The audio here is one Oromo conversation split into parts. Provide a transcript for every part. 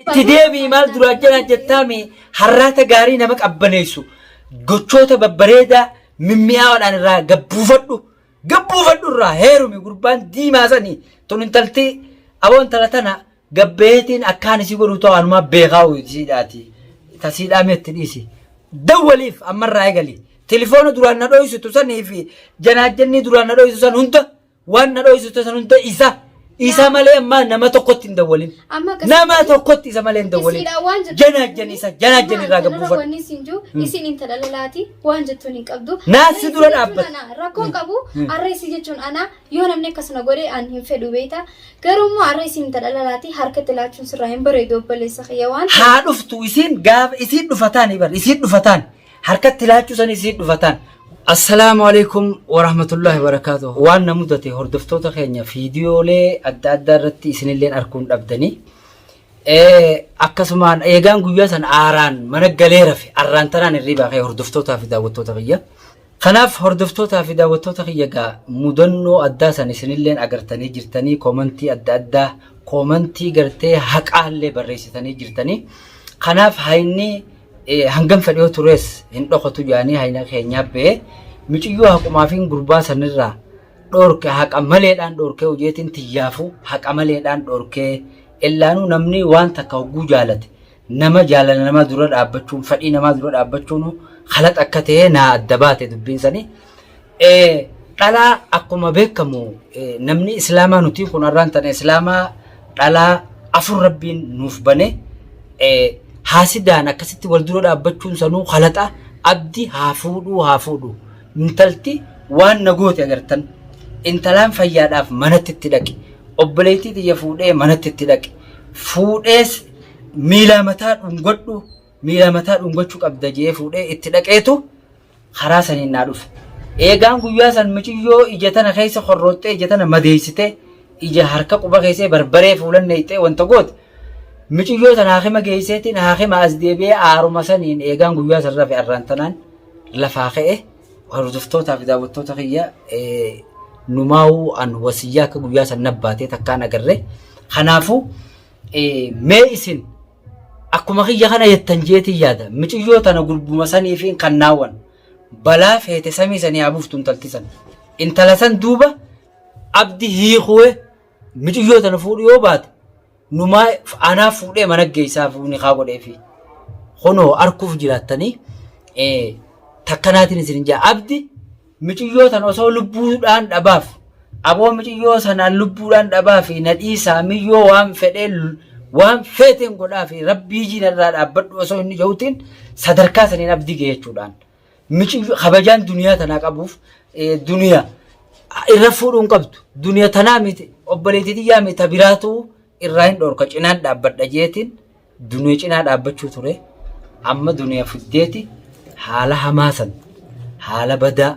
Itti deebi'i maal duraa jala jettaami harraata gaarii nama qabbaneessu gochoota babbareedaa mimmi'aawaadhaan irraa gabbuufadhu gabbuufadhu irraa heerumi gurbaan diimaa sanii tun intalti aboo intala tana gabbeetiin akkaan isii godhu ta'u anumaa beekaa isiidhaati tasiidhaa meetti dhiisi dawwaliif ammarraa eegali tilifoona duraan na dhoysitu sanii fi janaajjannii duraan na dhoysitu san hunda Waan na dhoysitu san hunda isa. Isa malee ammaa nama tokkotti hin dawwalin. Amma akkasitti- Nama tokkotti isa malee hin dawwalin. Isiidhaan waan jettu. Janaajjan isa janaajjan irraa Kanarra gabbuufadhu. wanni isin jiru isin intala lalaati waan jettuun hin qabdu. Naa Arra si dura isii jechuun dhaabbata. ana rakkoon qabu arra isii jechuun ana yoo namni akkasuma godhe an hin fedhu beekta. Garuu immoo arra isin intala lalaati harkatti laachuun sirraa hin bareedu obboleessa kiyya waan ta'eef. Haa dhuftu isiin gaafa isiin dhufataan bar isiin dhufataan Harkatti laachuu sanii siif dhufataan. Assalaamu alaikum warahmatullahi wabarakaatuh. Waan na mudate hordoftoota keenya fiidiyoolee adda addaa irratti isinilleen arguun dhabdanii. Akkasumaan eegaan guyyaa san aaraan mana galee rafe arraan tanaan hirribaa ka'e hordoftootaa fi daawwattoota kiyya. Kanaaf hordoftootaa fi daawwattoota kiyya gaa mudannoo addaa san isinilleen agartanii jirtanii koomantii adda addaa koomantii gartee haqaallee barreessitanii jirtanii. Kanaaf hayni hangam fedhe yoo tures hin dhokatu jedhanii hayna keenyaa ba'e miciyyoo haqumaafin gurbaa sanirraa dhoorke haqa maleedhaan dhoorkee hojeetiin tiyyaafuu haqa maleedhaan dhoorkee illaanuu namni waan takka hogguu jaalate nama jaalala namaa dura dhaabbachuun fedhii namaa dura dhaabbachuun kalaxa akka ta'e naa adda baate dubbiin sanii. Dhalaa akkuma beekamu namni islaamaa nuti kun har'aan tana islaamaa dhalaa afur rabbiin nuuf bane haasidaan akkasitti wal dura dhaabbachuun sanuu kalaxa abdi haa fuudhuu haa fuudhu intalti waan na goote agartan intalaan fayyaadhaaf manatti itti dhaqe obboleettii tiyya fuudhee manatti itti dhaqe fuudhees miilaa mataa dhungadhu miilaa mataa dhungachuu qabda jee fuudhee itti dhaqeetu karaa saniin naa dhufe. Eegaan guyyaa san miciyyoo ija tana keessa horrooxxee ija tana madeessitee ija harka quba keessee barbaree fuulan neeyxee wanta goote. Miciyyoo tana haakima geesseetiin haakima as deebi'ee aaruma saniin eegaan guyyaa san rafe arraan tanaan lafaa ka'e hordoftootaa fi daawwattoota kiyya numaa'uu an wasiyyaa akka guyyaa san nabbaatee takkaan agarre. Kanaafuu mee isin Akkuma kiyya kana jettan jeetiin yaada. Miciyyoo tana gurbuma saniifiin kan naawwan. Balaa feete samii sanii haa buuftu intalti san. Intala san duuba abdi hiikuwe miciyyoo tana fuudhu yoo baate numaa anaa fuudhee mana geessaa fuuni kaa godheefi. Kunoo arkuuf jiraattanii takkanaatiin isin jaa abdi Miciyyoo tana osoo lubbuudhaan dhabaaf aboo miciyyoo sanaan lubbuudhaan dhabaafi na dhiisaa miyyoo waan fedhee waan feeteen godhaafi rabbii jiina irraa dhaabbadhu osoo inni jehuutiin sadarkaa saniin abdii ga'e jechuudhaan. Miciyyoo kabajaan duniyaa tanaa qabuuf duniyaa irra fuudhuun qabdu duniyaa tanaa miti obboleettii tiyyaa miti ta biraatu irraa hin dhorka cinaan dhaabbadha jeetiin Duniya cinaa dhaabbachuu ture. Amma duniya fiddeeti haala hamaa san haala badaa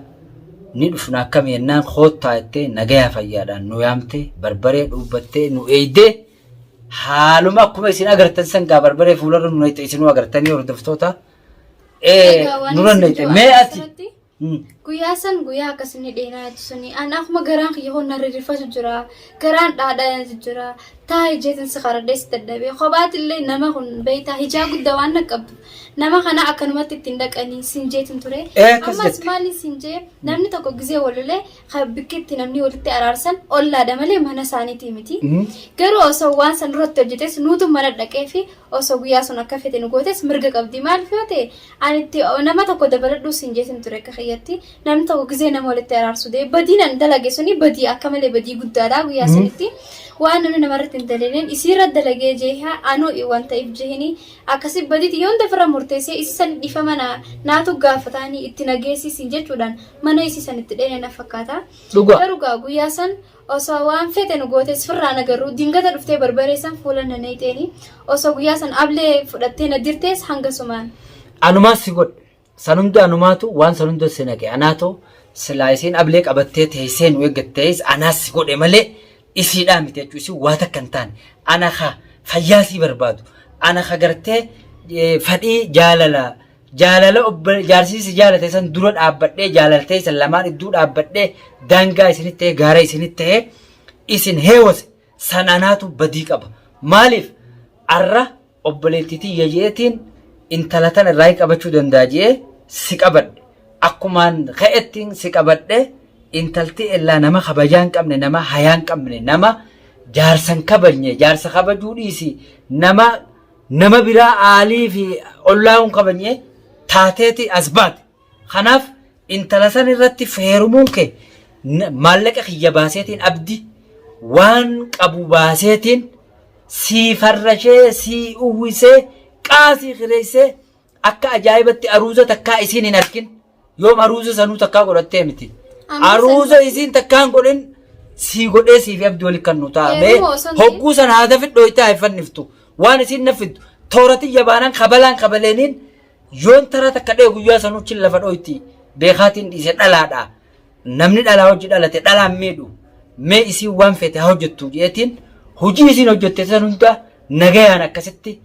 ni dhufna akkami jennaan koottaa jettee nagayaa fayyaadhaan nu yaamtee barbaree dhuubbattee nu eeydee haaluma akkuma isin agartan san gaa barbaree fuularra nu nayxe isinuu agartanii hordoftoota Egaa waan nurra isin nayxe jiru mee ati asirratti Guyyaa san guyyaa akkasinni dheenaa jettu suni an akkuma garaan kiyya kun na rirrifatu jira garaan dhaadhaa jira taa hijeetin si karadhee si dadhabee kophaatillee nama kun beektaa hijaa guddaa waan na qabdu nama kana akkanumatti ittiin dhaqanii sin jeetin ture Ee, akkas ammas jette. maali sin jee namni tokko gizee walolee kan bikkitti namni walitti araarsan ollaadha malee mana isaaniitii miti garuu osoo waan san irratti hojjetes nuutu mana dhaqee fi osoo guyyaa sun akka fete nu gootes mirga qabdi maaliif yoo ta'e Ani itti nama tokko dabaladhuu siin jeetin ture akka kiyyatti. Namni tokko gizee nama walitti araarsu dee badiin an dalage suni badii akka malee badii guddaadha guyyaa sanitti. Waan namni namarratti hin dalageen isiirra dalagee jeeha anuu wanta if jehini akkasi badiiti yoo hunda ofirra murteessee isi san dhiifama na naatu gaafataanii itti nageessisiin jechuudhaan mana isii san itti dheene na fakkaata. Dhugaa. Garuu gaa guyyaa san Osoo waan fete nu gootes firraa na garuu dingata dhuftee barbaree san fuula na nayxeeni osoo guyyaa san ablee fudhattee na dirtees hanga sumaan. Anumaa si godhe. San hunda anumaatu waan san hunda si naqe. Anaatu silaa isiin ablee qabattee teessee nu eeggattees anaa si godhe malee isiidhaa miti jechuudha. Isiin waa takka hin taane. Ana ka fayyaa sii barbaadu. Ana ka gartee fadhii jaalala Jaalala obbo jaarsii si jaalate san dura dhaabbadhee jaalaltee isin lamaan idduu dhaabbadhee daangaa isinitti ta'ee gaara isinitti ta'ee isin heewase san anaatu badii qaba. Maaliif arra Obboleettii tiyya jeetiin intala tana irraa qabachuu danda'a jee si qabadhe. Akkumaan ka'ettiin si qabadhe. Intalti ellaa nama kabajaa hin qabne, nama hayaa hin qabne, nama jaarsa hin kabajne, jaarsa kabajuu dhiisi, nama nama biraa aalii fi ollaa hin kabajne taateeti as baate. Kanaaf intala san irratti heerumuun kee maallaqa kiyya baaseetiin, abdi waan qabu baaseetiin sii farrashee, sii uwwisee, qaasii kireessee, akka ajaa'ibatti aruuza takkaa isiin hin arkin. Yoom aruuza sanuu takkaa godhattee miti. Amma Aruuza isiin takkaa hin godhin sii godhee siif abdi wali kan nu ta'a. Mee Heeruma osoo hin ta'in- hogguu sana haada fidhooytaa hin fanniftu. Waan isiin na fiddu toora tiyya baanaan kabalaan kabaleeniin yoon tara takka dhee guyyaa sanuu chin lafa dhooyti beekaatiin dhiise dhalaadha. Namni dhalaa hojii dhalate dhalaan miidhu. Mee isiin waan feete haa hojjettu jeetiin hojii isiin hojjette san hunda nagayaan akkasitti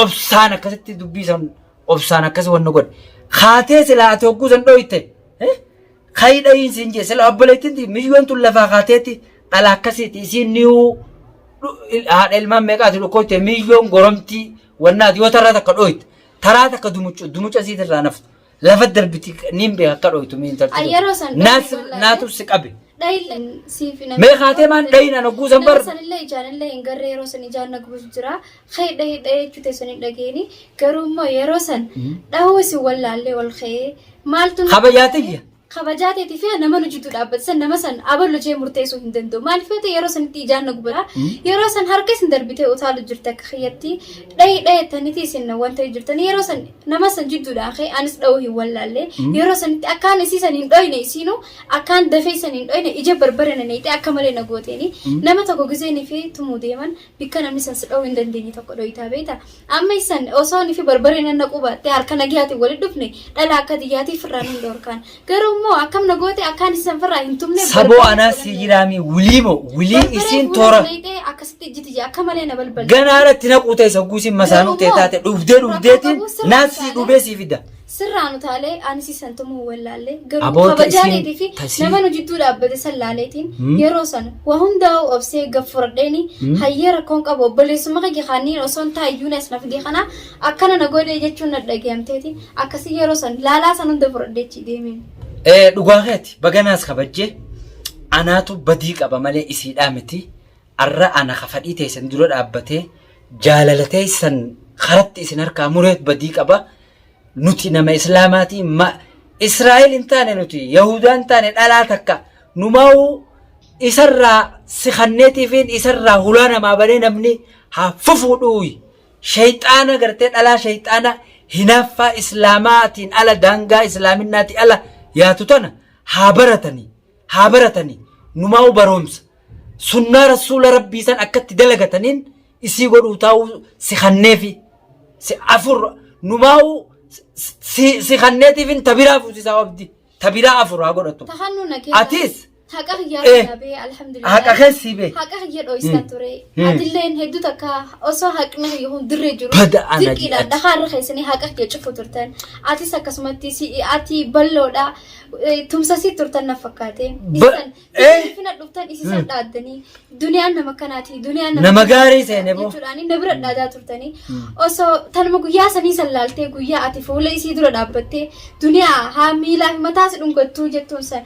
obsaan akkasitti dubbii san obsaan akkasi wanna godhe. Kaatee silaa ati hogguu san dhooyte. Kayi dhayiin siin jee sila obboleettiin miyyoon tun lafaa kaateeti dhala akkasiiti isiin niyuu haadha ilmaan meeqaati dhukkooyte miyyoon goromtii wannaati yoo taraa takka dhooyte taraa takka dumucu dumuca siitirraa naftu lafa darbiti niin beeka akka dhooytu miin tartiiba. Ay, yeroo san Naas dhooyte naatu si qabe. Dhayillee siif nama. Mee kaatee maan dhayin an hogguu san bar. Nama sanillee ijaanillee hin garree, yeroo san ijaan na gubutu jira. Ka'e dhahi dhahee jechuu teessan hin dhageeni. Garuu immoo yeroo san dhahuu isin wallaallee ol ka'ee maaltu nu Kabajaa tiyya. Kabajaa teetii fi nama nu jidduu dhaabbate san nama san aballu jee murteessuu hin danda'u. Maaliif yoo ta'e yeroo sanitti ijaan na gubata. Yeroo san harka isin darbitee utaalu jirti akka kiyyatti. Dhahi dhahettaniiti isin wanta jirtanii yeroo san nama san jidduudhaa ka'e anis dhahuu hin wallaalle. Yeroo sanitti akkaan isii san hin dhoyne, isiinuu akkaan dafee san hin dhoyne, ija barbare na neeyxee akka malee na gooteeni. Nama tokko gizeenii fi tumuu deeman bikka namni san si dhowuu hin dandeenye tokko dhoyitaa beekta. Amma isan osoo ni fi barbaree nan naquu baatte harka nagiyaatiin walitti dhufne dhala akka tiyyaatii firraan hin dhorkaan. Garuu immoo akkam na goote akkaan isan firraa hin tumne. Saboo anaa si jiraami wulii moo wulii isiin toora Akkasitti ijji tiyya akka malee na balbalti. ganaadhatti naquu ta'e sagguu isiin masaanuu ta'e taate dhufdee dhufdeetiin Rakkoo qabu naas si sirraa dhubee si fida. Sirraa nu taalee anis isan tumuu wallaalle garuu Aboo ta kabajaa isiin- keetii fi ta isiin- nama nu jidduu dhaabbate san laaleetiin yeroo san waa hundaa'u obsee gad fudhadheeni hayyee rakkoon qabu obboleessuma kiyya kaaniin osoon taayyuun as na fide kana akkana na godhee jechuun na dhagayamteeti akkasii yeroo san laalaa san hunda fudhadheechi deemeen. Dhugaa keeti baganaas kabajjee anaatu badii qaba malee isiidhaa miti. Arra ana ka fadhii teessan dura dhaabbatee jaalala teessan karatti isin harkaa mureet badii qaba. Nuti nama islaamaatii ma Israa'el hin taane, nuti Yahudaa hin taane, dhalaa takka numaa'uu isarraa si kanneetiifiin isarraa hulaa namaa banee namni haa fufuudhuuyi. Shayxaana gartee dhalaa shayxaana hinaaffaa islaamaatiin ala daangaa islaaminaatii ala yaatu tana haa baratanii haa baratanii numaa'u baroomsa sunnaa rasuula rabbii san akkatti dalagataniin isii godhuu taa'uu si kanneefi si afur numaa'u si kanneetiifin tabiraa fuusisaa abdi tabiraa afur haa godhatu. Tahannu na keessa. Atis Haqa kiyyaa kana bee alhamdulillah. Haqa keessi bee. Haqa kiyya dho'isaa ture. Atilleen hedduu takka osoo haqni kiyya kun dirree jiru. Bada ana Dirqiidhaan jedhati. dhakaa irra keessanii haqa kiyya cufu turtan. Atis akkasumatti si ati bal'oodha. Tumsa si turtan na fakkaate. Isan Finna dhuftan isisan dhaaddanii duniyaan nama kanaati duniyaan Nama gaarii seene boo. Jechuudhaan na bira dhaadaa turtanii osoo tanuma guyyaa sanii san laaltee guyyaa ati fuula isii dura dhaabbattee duniyaa haa miilaa fi mataa si dhungattuu jettuun san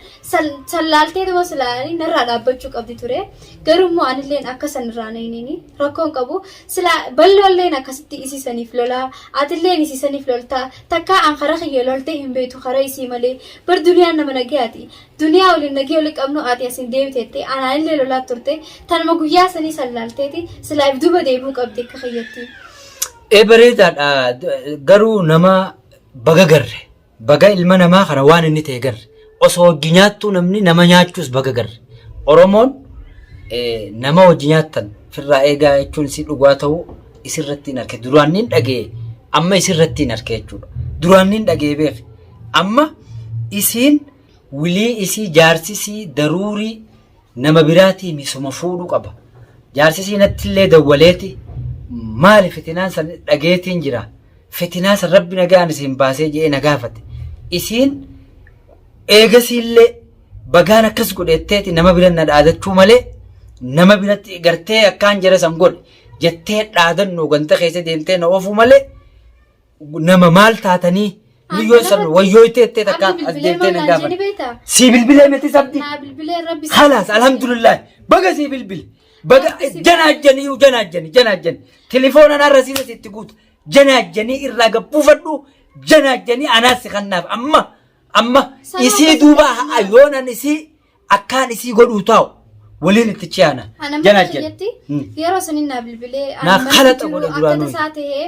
san laaltee tuma silaa narraa dhaabbachuu qabdi ture. Garuu immoo anilleen akka san irraa nainiini rakkoon qabu silaa bal'oolleen akkasitti isisaniif lolaa atilleen isisaniif loltaa takkaa an kara kiyya loltee hin beektu kara isii malee bar duniyaan nama nagayaati. Duniyaa waliin nagee wali qabnu ati asin deebiteette anaanillee lolaa turte tanuma guyyaa sanii san laalteeti silaa if duuba deebi'uu qabdi akka kiyyatti. Ee, bareedaadha, garuu nama baga garre baga ilma namaa kana waan inni ta'e garre osoo hojii nyaattuu namni nama nyaachuus baga garre. Oromoon nama hojii nyaattan firraa eegaa jechuun si dhugaa ta'uu isirratti hin arke. Duraan niin dhagee, amma isirratti hin arke jechuudha. Duraan niin dhagee beeke, amma isiin wilii isii jaarsisii daruurii nama biraatii misuma fuudhuu qaba. Jaarsisii nattillee dawwaleeti maali fitinaan san dhageetiin jira. Fitinaa san rabbi nagaan isin baasee jedhee na gaafate. Isiin eegasiillee bagaan akkas godhetteeti nama bira na dhaadachuu malee nama biratti gartee akkaan jara san godhe. Jettee dhaadannoo ganda keessa deemtee na oofuu malee nama maal taatanii miyyoo sabni wayyooytee jettee takka Abdi as bilbilee deemtee na maal naan gaafadha. jedhi beektaa? Sii bilbilee miti sabdi. Naa bilbilee rabbi si Khalaas alhamdulillah baga sii bilbile. Baga Rabbi si janaajjanii janaajjanii janaajjanii tilifoona narra siisa sitti guutu janaajjanii irraa gabbuufadhu janaajjanii anaas si kannaaf amma amma Sana isii akkasitti duuba kenna. yoonan isii akkaan isii godhuu taa'u waliin itti ce'ana Ana mana janaajjani. kiyyatti yeroo sanin naa bilbilee ani Naa mana kalaxa jiru godhe akka duraanuu. tasaa ta'ee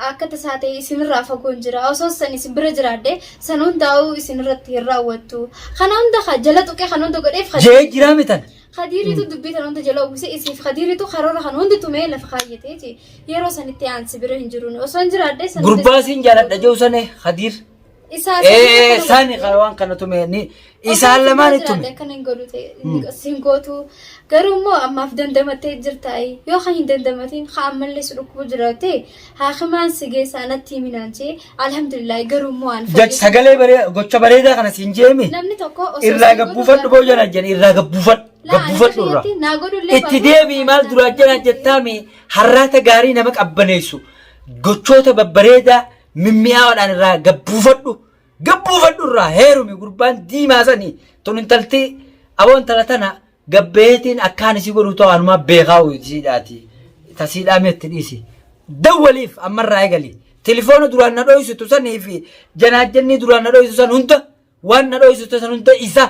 akka tasaa ta'ee isinirraa fagoon jira osoo san isin bira jiraadhe san hundaa'uu isinirratti hin raawwattu kana hunda ka jala tuqee kan hunda godheef Jee jiraa mitan. Khadiiritu dubbii tan hunda jala uwwise isiif Khadiiritu karoora kan hundi tumee lafa kaayyatee je yeroo sanitti aan si bira hin jiru osoo hin jiraadhe san hunda Gurbaa siin jaaladha jedhu sane Khadiir. Isaa Ee sani waan kana tume ni isaan lamaan itti tume. Akkana hin godhu ta'e sin gootu garuu immoo ammaaf dandamattee jirta yoo kan hin dandamatin haa ammallee si dhukkubu jiraate haakimaan si geessa anatti himinaan jee alhamdulillah garuu immoo an Jaj sagalee baree gocha bareedaa kana siin jeemi. Namni tokko osoo Irraa si godhu gabbuufadhu boo jala jen irraa gabbuufadhu Laa, ani gabbuufadhu irraa. kiyyatti naa godhullee Itti baatu deebii maal duraa jala jettaami harraata gaarii nama qabbaneessu gochoota babbareedaa mimmi'aawaadhaan irraa gabbuufadhu gabbuufadhu irraa heerumi gurbaan diimaa sanii tun intalti aboo intala tana gabbeetiin akkaan isii godhu ta'u anumaa beekaa isiidhaati tasiidhaa meetti dhiisi dawwaliif ammarraa eegali tilifoona duraan na dhoysitu sanii fi janaajjannii duraan na dhoysitu san hunda Waan na dhoysitu san hunda isa.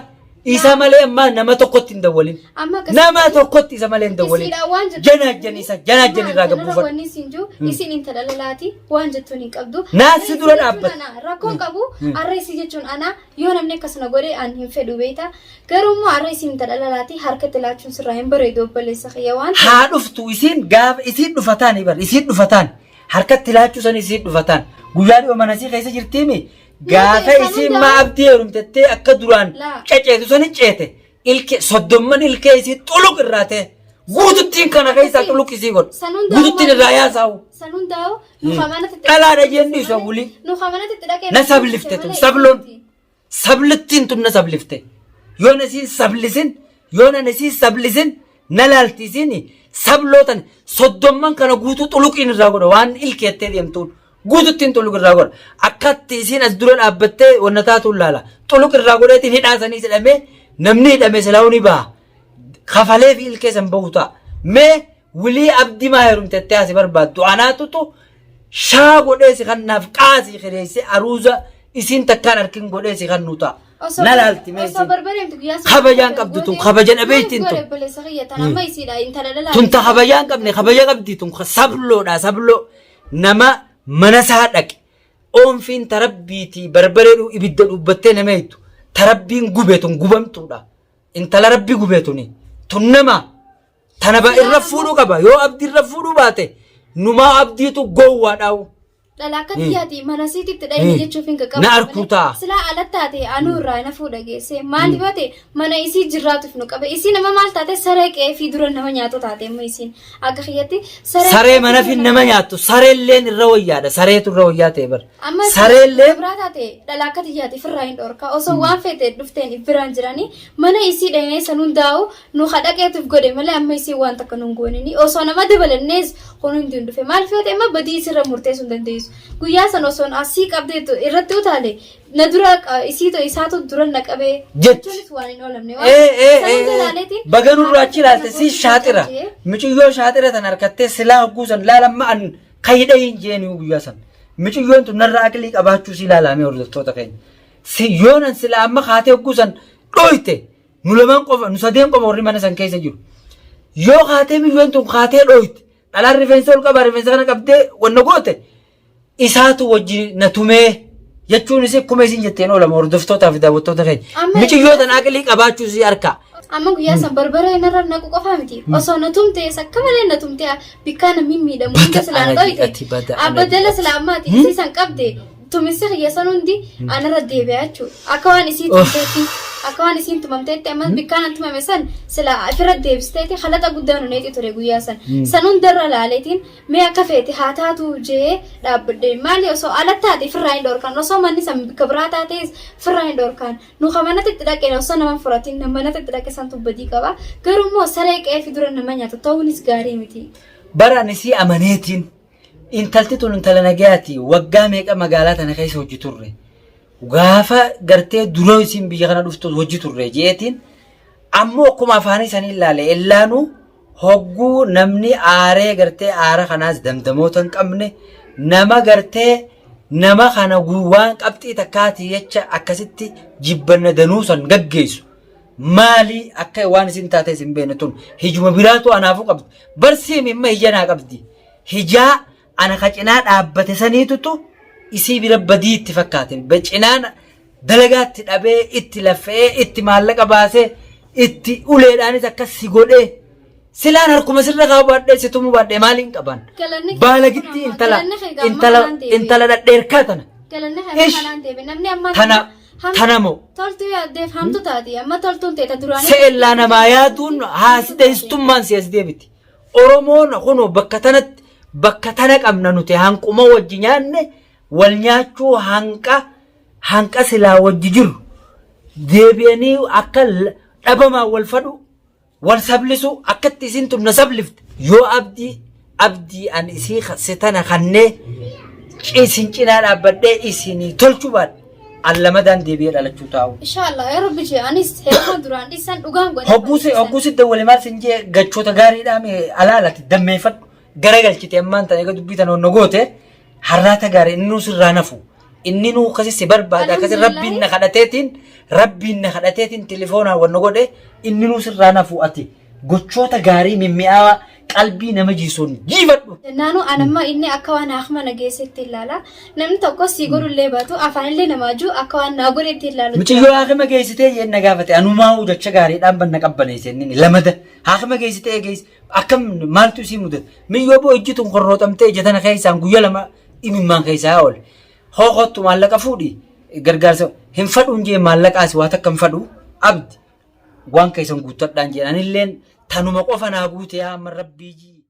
Isa malee ammaa nama tokkotti hin dawwalin. Amma akkasitti Nama tokkotti isa malee hin dawwalin. Isiidhaan waan jettu Janaajjan isa janaajjan irraa Kanarra gabbuufadhu. wanni isin jiru isin intala lalaati waan jettuun hin qabdu. Naa si dura Arra isii dhaabbata. jechuun ana rakkoon qabu arra isii jechuun ana yoo namni akkasuma godhe an hin fedhu beekta. Garuu immoo arra isin intala lalaati harkatti laachuun sirraa hin bareedu obboleessa kiyya waan ta'eef. Haa dhuftu isiin gaafa isiin dhufataan bar isiin dhufataan harkatti laachuu san isiin dhufataan guyyaa dhiyoo mana isii keessa jirtiimi Gaafa isaan isiin hundaa- maa abdii heerumtettee akka duraan Laa. ceceetu sani ceete ilke soddomman ilkee isii xuluq irraa ta'e guututtiin kana keessaa xuluq isii godhu San hundaa guututtiin irraa yaasaa'u. San hundaa'u nu kamanatti itti Dhalaadha jennu isa wuli. Nu kamanatti itti dhaqee Na sablifte tun sabloon. Sablittiin tun na sablifte. Yoon isiin sablisin yoon ani isiin sablisin na laalti isiin sabloo tan soddomman kana guutuu xuluqiin irraa godha waan ilkeettee deemtuun. Guututtiin xuluq irraa godha. Akkatti isiin as dura dhaabbattee wanna taatuun laala. Xuluq irraa godheetiin hidhaa sanii jedhamee namni hidhame silaa'uu ni baha. Kafalee fi ilkee san bahu ta'a. Mee wilii abdii maa heerumtettee asi barbaaddu anaatutu shaa godhee si kannaaf qaasii kireessee aruuza isiin takkaan harkin godhee si kannuu ta'a. Na laalti mee Osoo isiin. barbareemtu guyyaa sun Kabajaan qabdu tun kabaja dhabeettiin tun. Obboleessa kiyya tan amma isiidha intala dhalaa. Tun ta kabajaa hin qabne kabaja qabdi tun sabloodha sabloo. Nama mana isaa dhaqe oonfiin ta rabbiitii barbaree ibidda dhubbattee nama eegdu ta rabbiin gube tun gubamtuudha. Intala rabbi gube tuni tun nama tana ba irra fuudhuu qaba yoo abdii irra fuudhuu baate numaa abdiitu gowwaadhaawu. Dhala akka tiyyaati mana siititti dhayne jechuuf hin qaqqabu. Na arkuu ta'a. Silaa ala taate anuu irraa na fuudha geesse. Maal yoo ta'e mana isii jirraatuuf nu qabe. Isii nama maal taate saree qe'ee fi dura nama nyaatu taate immoo isiin. Akka kiyyatti saree Saree mana fi nama nyaattu sareelleen irra wayyaadha sareetu irra wayyaa ta'e bar. Amma Sareelleen biraa taate dhala akka tiyyaati firraa hin dhorka. Osoo waan feete dhufteen if biraan jiranii mana isii dhaynee san hundaa'u nu kadhaqeetuuf godhe malee amma isii waan takka nun goonini. Osoo nama dabalannees kun hundi hin dhufe. Maal feete amma badii isirra murteessuu hin dandeessu. Guyyaa san osoon asii qabdeetu irratti utaale Na dura isiitu isaatu dura na qabee Jetti. jechuunis waan hin oolamne. Ee ee San hunda ee ilaaleetiin baga nurraa achi ilaalte si shaaxira jee. miciyyoo shaaxira tan harkattee silaa hogguu san laalamma an kayidha hin jeeni guyyaa san miciyyoon tun narra aqlii qabaachuu si ilaalaamee hordoftoota keenya si yoonan silaa amma kaatee hogguu san dhooyte nu lamaan qofa nu sadeen qofa warri mana san keessa jiru yoo kaatee miciyyoon tun kaatee dhooyte dhalaan rifeensa ol qabaa rifeensa kana qabdee wanna goote isaatu wajji na tumee jechuun isii akkuma isin jetteen oolama hordoftootaa fi daawwattoota keenya. Miciyyoo tan aqlii qabaachuu isii harka. Amma guyyaa san barbaree narra naqu qofaa miti. Osoo na tumte akka malee na tumte bikkaa na mimmiidhamu hunda Bada silaa ana dhoyte. ati bada ana Abba jala ati. silaa ammaati isii san qabde tuminsi kiyya san hundi anarra deebi'a jechuudha. Akka waan isii tumteetti akka waan isiin tumamteetti amma bikkaan an tumame san silaa ofirra deebisteeti halaxa guddaa nu neexi ture guyyaa san. San hundarra laaleetiin Mee akka feete haa taatuu jee dhaabbadhe. Maali osoo ala taate firraa hin dhorkan. Osoo manni san bikka biraa taatees firraa hin dhorkan. Nu ka manatti itti dhaqe osoo nama hin furatin nama manatti itti dhaqe santu badii qaba. Garuu immoo saree qe'ee fi dura nama nyaatu ta'uunis gaarii miti. Bara ani sii amaneetiin intalti tun intala nagayaati waggaa meeqa magaalaa tana keessa hojii turre. Gaafa gartee dura isiin biyya kana dhuftu hojii turre jeetiin ammoo akkuma afaanii sanii ilaale ellaanuu hogguu namni aaree gartee aara kanaas damdamoota hin qabne nama gartee nama kana waan qabxii takkaatii jecha akkasitti jibbanna danuu san gaggeessu maali akka waan isin taatee isin beekne tun hijuma biraatu anaafuu qabdi barsiimi imma hija naa qabdi hijaa ana ka cinaa dhaabbate saniitutu isii bira badii itti fakkaate cinaan dalagaatti dhabee itti laffa'ee itti maallaqa baasee itti uleedhaanis akkas si godhee silaan harkuma sirra kaa'u baadhee si tumuu baadhee maaliin qaban Galanni kee baalagitti kun amma- intala galanni kee gaamma intala kanaan deebi'e. intala dhadheerkaa tana Galanni kee Ish. kanaan deebi'e. Namni amma Tana tana moo Toltuu yaaddeef hamtu taati. Amma toltuun ta'e ta duraanii. se'ellaa namaa yaaduun haasideessummaan si as deebiti. Oromoon kunoo bakka tanatti bakka tana qabna nuti hanquma wajji nyaanne wal nyaachuu hanqa hanqa silaa wajji jiru deebi'anii akka dhabamaan wal fadhu wal sablisu akkatti isin tun na sablifte yoo abdii abdii an isii si tana kannee isin cinaa dhaabbadhee isinii tolchuu baadhe an lamadaan deebi'ee dhalachuu taa'u. Inshallah yaa Rabbi jee anis heeruma duraan dhiisan dhugaan godhe. Hogguu si dawwale maal sin jee gachoota gaariidhaa mee alaalati dammeeffadhu garagalchite ammaan tana eega dubbii tana onna goote harraata gaarii inni nuu sirraa nafu inni nuu akkasi si barbaada akkasi rabbiin na kadhateetiin rabbiin na kadhateetiin telefoonaan wanna godhe inni nuu sirraa nafu ati gochoota gaarii mimmi'aawaa qalbii nama jiisuun jiifadhu. Naannoo anamma inni akka waan haakma na geessetti ilaala. Namni tokko sii godhullee baatu afaanillee namaa jiru akka waan naa godhetti ilaalu. Mucayyoo haakima geessitee jeen na gaafate anumaa jecha gaariidhaan banna qabbaneesse inni lamada haakima geessitee geesse Akkam maaltu isii mudate? Miyyoo boo ijji tun korrooxamtee ija tana keessaan guyya lama imimmaan keessaa oole. Hoo kottu maallaqa fuudhi gargaarsa hin fadhuun jee maallaqaas waa takka hin fadhu abdi waan keessan guuttadhaan jeen anilleen tanuma qofa naa guute yaa amma rabbii jii.